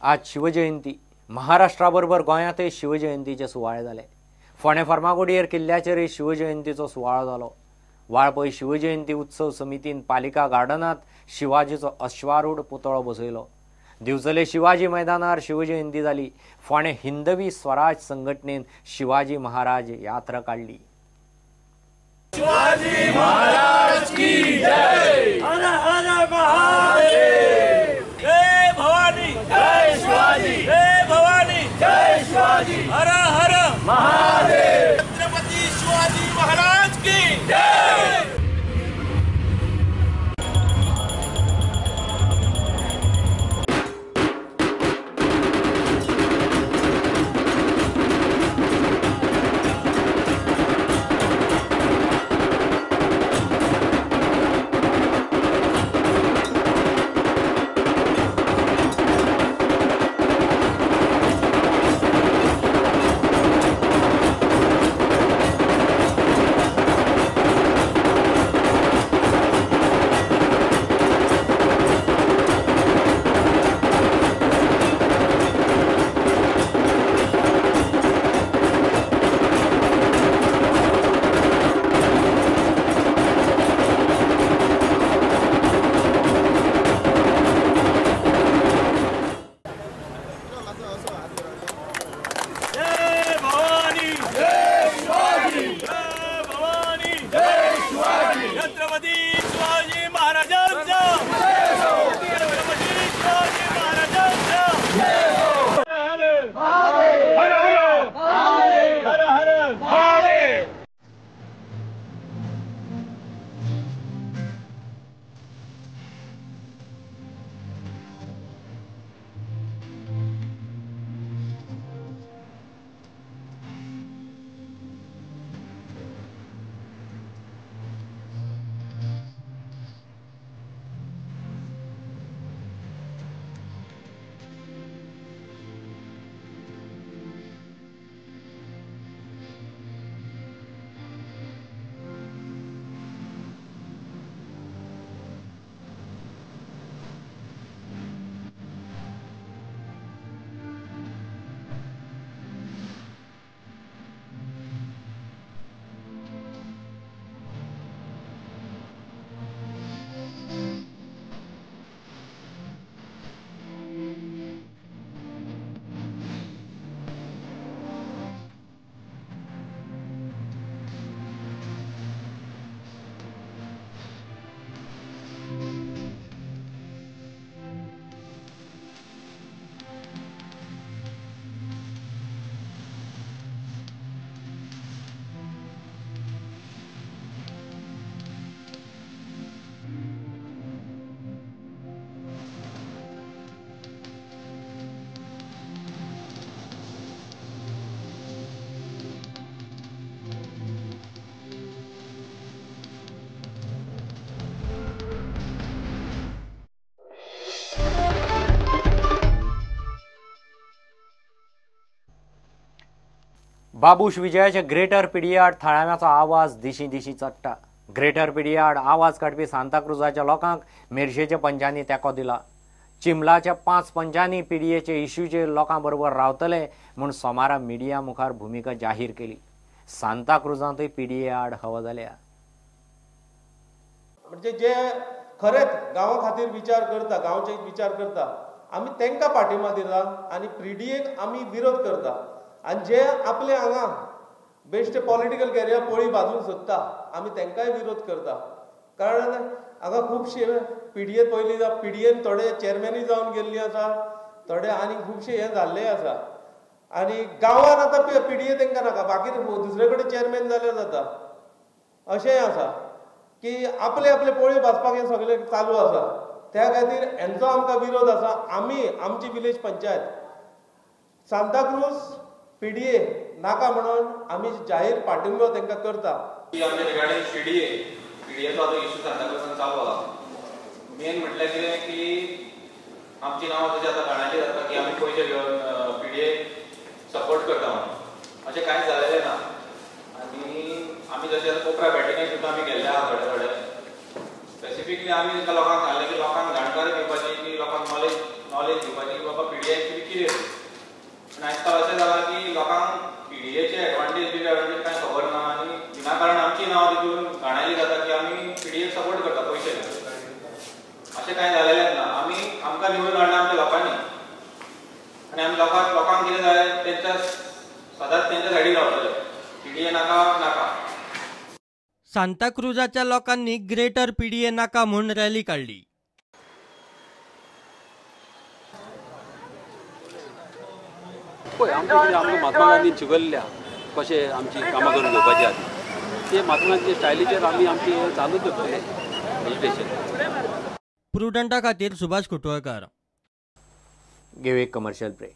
आज शिवजयंती. महाराष्ट्राबरोबर गोंयांतय शिवजयंतीचे सुवाळे जाले. फोंडें फार्मागुडयेर किल्ल्याचेरय शिवजयंतीचो सुवाळो जालो. वाळपय शिवजयंती उत्सव समितीन पालिका गार्डनांत शिवाजीचो अश्वारूढ पुतळो बसयलो. दिवचले शिवाजी मैदानार शिवजयंती जाली. फोंडें हिंदवी स्वराज संघटनेन शिवाजी महाराज यात्रा काडली. शिवाजी महाराज की जय. हर हर महादेव. जय भवानी जय शिवाजी. जय भवानी जय शिवाजी. हर हर महादेव. छत्रपती शिवाजी महाराज की जय. बाबूश विजयाच्या ग्रेटर पिडियाड थळाव्याचो आवाज दिशी दिशी चडटा. ग्रेटर पिडियाड आवाज काडपी सांताक्रुजाच्या लोकांक मेरशेच्या पंचांनी तेंको दिला. चिमलाच्या 5 पंचांनी पिडियेचे इश्यूचेर लोकां बरोबर रावतले म्हूण सोमारा मिडिया मुखार भुमिका जाहीर केली. सांताक्रुजांतय पिडिये आड हवा जाल्या. म्हणजे जे खरेंच गांवा खातीर विचार करता, गांवचे विचार करता, आमी तांकां पाठिंबा दिला आनी पिडियेक आमी विरोध करता. आनी जे आपले हांगा बेश्टे पॉलिटिकल कॅरियर पोळी बाजून सोदता आमी तांकांय विरोध करता. कारण हांगा खुबशे पिडिये पयलीं पिडियेन थोडे चेअरमॅनूय जावन गेल्ली आसा, थोडे आनी खुबशे हे जाल्ले आसा. आनी गांवान आतां पिडिये तांकां नाका, बाकी दुसरे कडेन चेअरमॅन जाल्यार जाता. अशेंय आसा की आपले आपले पोळी भाजपाक हें सगळें चालू आसा. त्या खातीर हेंचो आमकां विरोध आसा. आमी आमची विलेज पंचायत सांताक्रूज पीडीए नाका म्हणून आमी जाहीर पाठिंबो तांकां करता. आमच्या रिगार्डिंग पीडीए पीडीएचो आतां इश्यू सांताक्रूजान चालू जाला. मेन म्हटल्यार कितें की आमची नांवां तशी आतां घाणायली जाता की आमी पयशे घेवन पीडीए सपोर्ट करता म्हणून, अशें कांयच जालेलें ना. आनी आमी जशें आतां कोपरा बॅटिंगाक सुद्दां आमी गेल्ले आहा थोडे थोडे. स्पेसिफिकली आमी तांकां लोकांक सांगलें की लोकांक जाणकारी दिवपाची, की लोकांक नॉलेज दिवपाची की बाबा पीडीए एक्चुअली करून घाणायली जाता की आमी पीडीएक सपोर्ट करता पयशे घेवन. अशें कांय जालेलेंच ना. आमी आमकां निवडून हाडला आमच्या लोकांनी आनी आमी लोकांक कितें जाय तेंच्या सदांच तेंच्या सायडीन रावतले. पीडीए नाका नाका. सांताक्रुजाच्या लोकांनी ग्रेटर पीडीए नाका म्हूण रॅली काडली. पळय आमकां कितें आमकां महात्मा गांधीन शिकयल्लें आहा कशें आमची कामां करून घेवपाची आहा ते महात्मा गांधीच्या स्टायलीचेर आमी आमची चालूच दवरतले एज्युकेशन. प्रुडंटा खातीर सुभाष कुटवळकार. घेवया एक कमर्शियल ब्रेक.